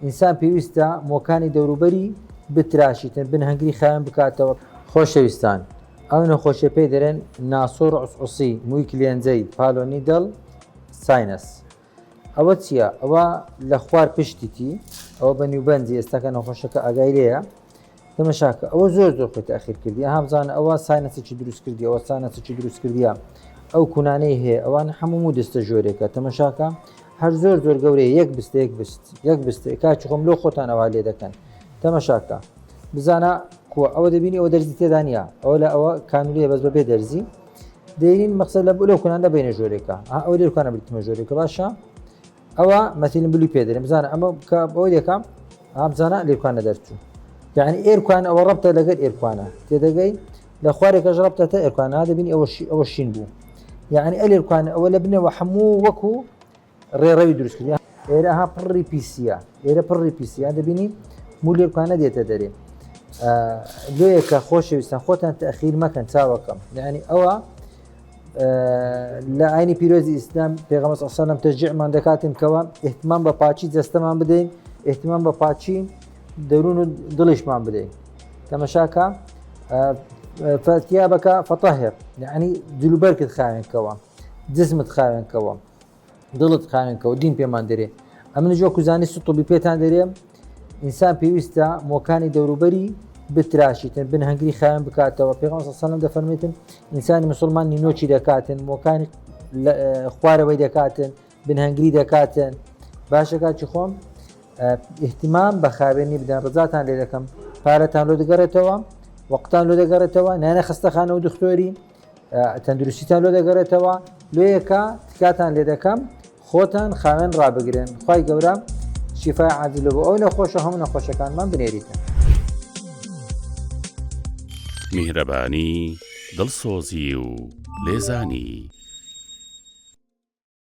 ئینسان پێویستە مۆکانی دەوروبەری بتراشیتن بن هەنگری خاوێن بکاتەوە. خۆشەویستان ئەو نەخۆشیە پێی دەرێن ناسۆر عسعسی مووی کلێنجەی پالۆنیدڵ ساینەس ئەوە چییە؟ ئەوە لە خوار پشتیتی ئەوە بە نیوبەنجی ئێستاکە نەخۆشەکە ئاگای لێیە تەمەشاکە ئەوە زۆر زۆر خۆی تاخیر کردی ئەها بزانە ئەوە ساینەسێکی دروست کردی ئەوە ساینەسێکی دروست کردیە ئەو کونانەی هەیە ئەوان هەموو مو دەستە ژۆرێکە تەمەشاکە هەر زۆر زۆر گەورەیە یەک بستە یەک بست یەک بستە کاچ خۆم لۆ خۆتان ئەوە لێ دەکەن تەمەشاکە بزانە کووە ئەوە دەبینی ئەوە دەرزی تێدا نییە ئەوە لە ئەوە کانولەیە بەس بەبێ دەرزی دێنین مەقسەد لە لەو کونان دەبینە ژۆرێکە ئەو لێرکانە بریتمە ژۆرێکە باشە ئەوە مەتیلم بلی پێ دەرێن بزانە ئەمە کە بەوە دەکەم ئابزانە لێرکانە دەرچوو یعنی ئێرکان ئەوە ڕەبتە لەگەر ئێرکانە تێدەگەی لە خوارێکەش ڕەبتە تا ئێرکانە دەبینی ئەوە ئەوە شین بوو یعنی ئەلێرکان ئەوە لە بنەوە هەموو وەکو ڕێڕەوی دروست کردی ئێرە ها پڕی پیسیە ئێرە پڕی پیسیە دەبینی مولێرکانە دێتە دەرێ لۆیەکە خۆشەویستان خۆتان تەخیر مەکەن چاوەکەم یعنی ئەوە لە ئاینی پیرۆزی ئیسلام پێغەمبەر صلی الله علیه و سلم تەشجیعمان دەکاتن کەوا اهتمام بە پاچی جەستەمان بدەین اهتمام بە پاچی دەروون و دڵیشمان بدەین تەمەشاکە فەتیابەکە فەتەهر یعنی جلوبەرکت خاوێنکەوە جسمت خاوێنکەوە دڵت خاوێنکەوە دین پێمان دەرێ ئەمن وەکو زانستی طبی پێتان دەرێ ئینسان پێویستە مۆکانی دەوروبەری بتراشیتن بن هەنگری خاوێن بکاتەوە پێغەمبەر صلی الله علیه و سلم دەفەرمێتن ئینسانی مسلمان نینۆکی دەکاتن مۆکانی خوارەوەی دەکاتن بن هەنگری دەکاتن باشە کاکی خۆم اهتمام بە خاوێنی بدەن ڕزاتان لێ دەکەم پارەتان لۆ دەگەڕێتەوە وەقتان لۆ دەگەڕێتەوە نانە خستەخانە و دکتۆری تەندروستیتان لۆ دەگەڕێتەوە لۆیەکە تکاتان لێ دەکەم خۆتان خاوێن ڕابگرن خوای گەورە شیفای عاجل بۆ ئەو نەخۆشە هەموو نەخۆشەکانمان بنێریتن. میهرەبانی، دڵسۆزی و لێزانی.